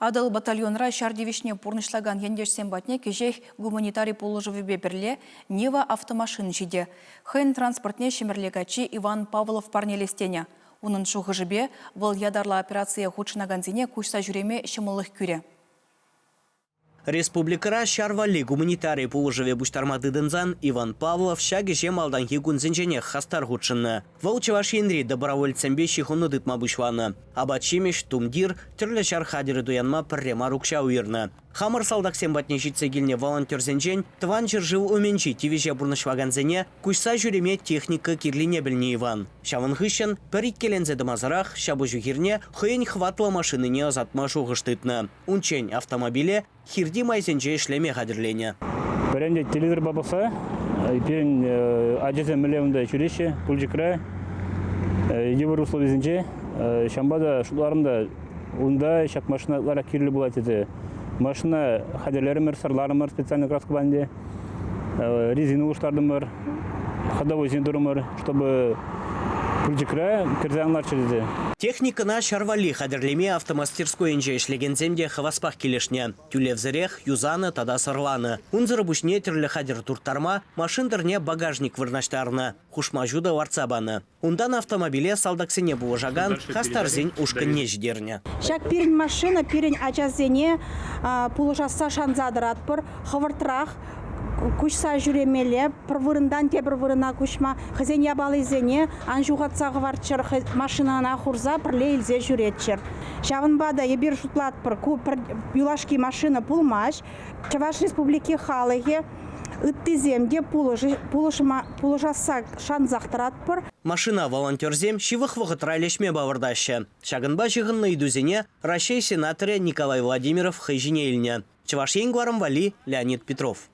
Атӑл батальонра ҫар тивӗҫне пурнӑҫлакан ентешсем патне кӗҫех гуманитари пулӑшӑвӗпе пӗрле Нива автомашина ҫитӗ. Хӑйӗн транспортне Ҫӗмӗрле каччи Иван Павлов парнелес тенӗ. Унӑн шухӑшӗпе, вӑл ятарлӑ операцие хутшӑнакансене куҫса ҫӳреме ҫӑмӑллӑх кӳрӗ. Республикӑра ҫар валли гуманитари пулӑшӑвӗ пуҫтарма тытӑнсан Иван Павлов ҫак ӗҫе малтанхи кунсенченех хастар хутшӑннӑ. Вӑл Чӑваш Енри добровольцсемпе ҫыхӑну тытма пуҫланӑ. Апат-ҫимӗҫ, тумтир, тӗрлӗ ҫар хатӗрӗ туянма пӗрре мар укҫа уйӑрнӑ. Хамӑр салтаксем патне ҫитсе килнӗ волонтерсенчен Тӑван ҫӗршыв умӗнчи тивӗҫе пурнӑҫлакансене куҫса ҫӳреме техника кирлине пӗлнӗ Иван. Ҫавӑн хыҫҫӑн пӗр иккӗленсе тӑмасӑрах ҫапӑҫу хирне хӑйӗн хӑватлӑ машинине ӑсатма шухӑш тытнӑ. Унччен автомобиле хирти майсенче ӗҫлеме хатӗрленӗ. Пӗренте телевизорпа пӑхса пирӗн ачасем мӗнле унта ҫӳреҫҫӗ, Пылчӑкра, йывӑр условисенче. Ҫавӑнпа та шутларӑм та унта ҫак машина ытларах кирлӗ пулать тесе. Машина хатӗрлерӗмӗр, сӑрларӑмӑр специально краскӑпа ӗнтӗ. Резина улӑштартӑмӑр, ходовойсене турӑмӑр, чтобы пылчӑкра кӗрсе ан ларччӑр тесе. Техникӑна ҫар валли хатӗрлеме автомастерскойӗнче ӗҫлекенсем те хаваспах килӗшнӗ. Тӳлевсӗрех юсанӑ тата сӑрланӑ. Унсӑр пуҫне тӗрлӗ хатӗр турттарма машин тӑрне багажник вырнаҫтарнӑ, хушма ҫутӑ лартса панӑ. Унтан автомобиле салтаксене пулӑшакан хастарсен ушкӑнне ҫитернӗ. Ҫак пирӗн машина пирӗн ачасене пулӑшасса шанса тӑратпӑр. Хӑвӑртрах куҫса ҫӳремелле, пӗр вырӑнтан тепӗр вырӑна куҫма, хӑйсен япалисене ан ҫухатса хӑварччӑр, машинӑна хурса пӗрле илсе ҫӳреччӗр. Ҫавӑнпа та эпир шутлатпӑр, ку пӗр юлашки машина пулмасть. Чӑваш Республики халӑхӗ ыттисем те пулӑшасса шансах тӑратпӑр. Машина волонтерсем ҫывӑх вӑхӑтра леҫме палӑртаҫҫӗ. Ҫакӑнпа ҫыхӑннӑ ыйтусене Раҫҫей сенаторӗ Николай Владимиров хӑй ҫине илнӗ. Чӑваш Ен кӑларӑм валли Леонид Петров.